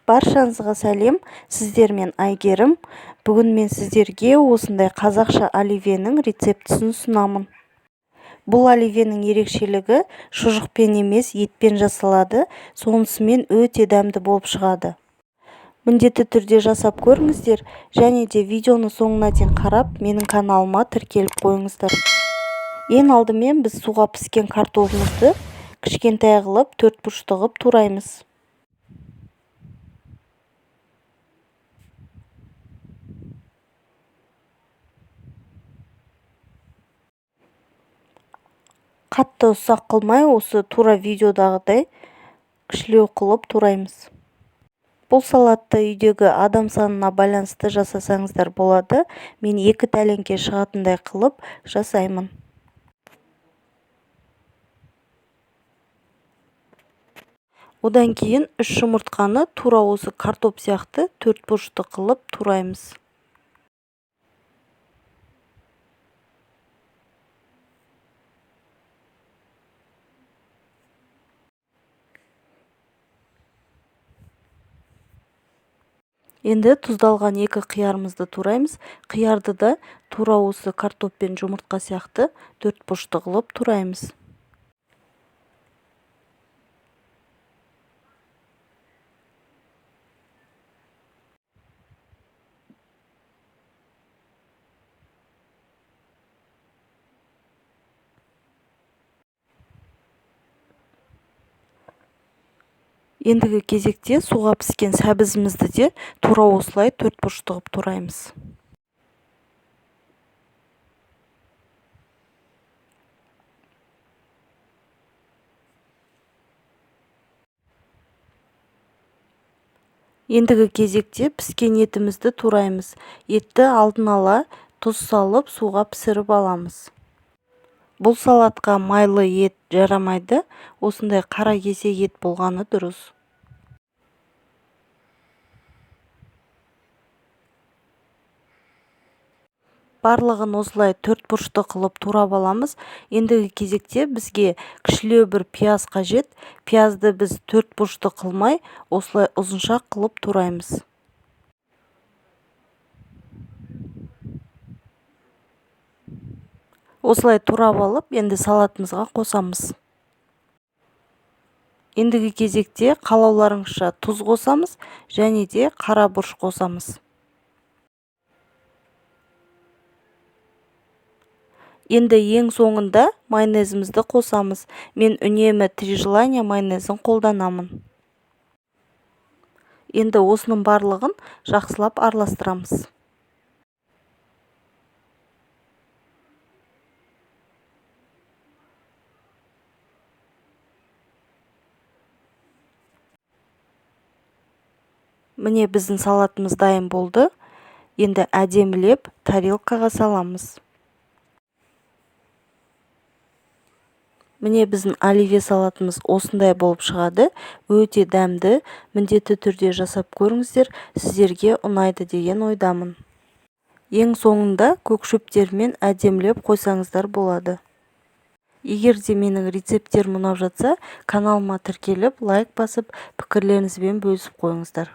Баршаңызға сәлем, сіздермен Айгерім. Бүгін мен сіздерге осындай қазақша оливьенің рецептісін ұсынамын. Бұл оливьенің ерекшелігі шұжықпен емес, етпен жасалады, сонысымен өте дәмді болып шығады. Міндетті түрде жасап көріңіздер және де видеоны соңына дейін қарап, менің каналыма тіркеліп қойыңыздар. Ең алдымен біз суға піскен картобымызды кішкентай қылып, төрт бұрышты қылып тураймыз. Қатты ұсақ қылмай, осы тура видеодағыдай кішілеу қылып тураймыз. Бұл салатты үйдегі адам санына байланысты жасасаңыздар болады. Мен 2 тәлеңке шығатындай қылып жасаймын. Одан кейін 3 жұмыртқаны тура осы картоп сияқты төрт бұрышты қылып тураймыз. Енді тұздалған 2 қиярымызды тураймыз. Қиярды да тура осы картоп пен жұмыртқа сияқты төрт бұрышты қылып тураймыз. Ендігі кезекте суға піскен сәбізімізді де тура осылай төрт бұрышты қылып тураймыз. Ендігі кезекте піскен етімізді тураймыз. Етті алдын ала тұз салып суға пісіріп аламыз. Бұл салатқа майлы ет жарамайды, осындай қара кесек ет болғаны дұрыс. Барлығын осылай төрт бұрышты қылып турап аламыз. Ендігі кезекте бізге кішілеу бір пияз қажет. Пиязды біз төрт бұрышты қылмай, осылай ұзыншақ қылып тураймыз. Осылай турап алып, енді салатымызға қосамыз. Ендігі кезекте қалауларыңызша тұз қосамыз және де қара бұрыш қосамыз. Енді ең соңында майонезімізді қосамыз. Мен үнемі Три желания майонезін қолданамын. Енді осының барлығын жақсылап араластырамыз. Міне біздің салатымыз дайын болды. Енді әдемілеп тарелкаға саламыз. Міне біздің оливье салатымыз осындай болып шығады. Өте дәмді, міндетті түрде жасап көріңіздер, сіздерге ұнайды деген ойдамын. Ең соңында көк шөптермен әдемілеп қойсаңыздар болады. Егер де менің рецепттерім ұнап жатса, каналыма тіркеліп, лайк басып, пікірлеріңізбен бөлісіп қойыңыздар.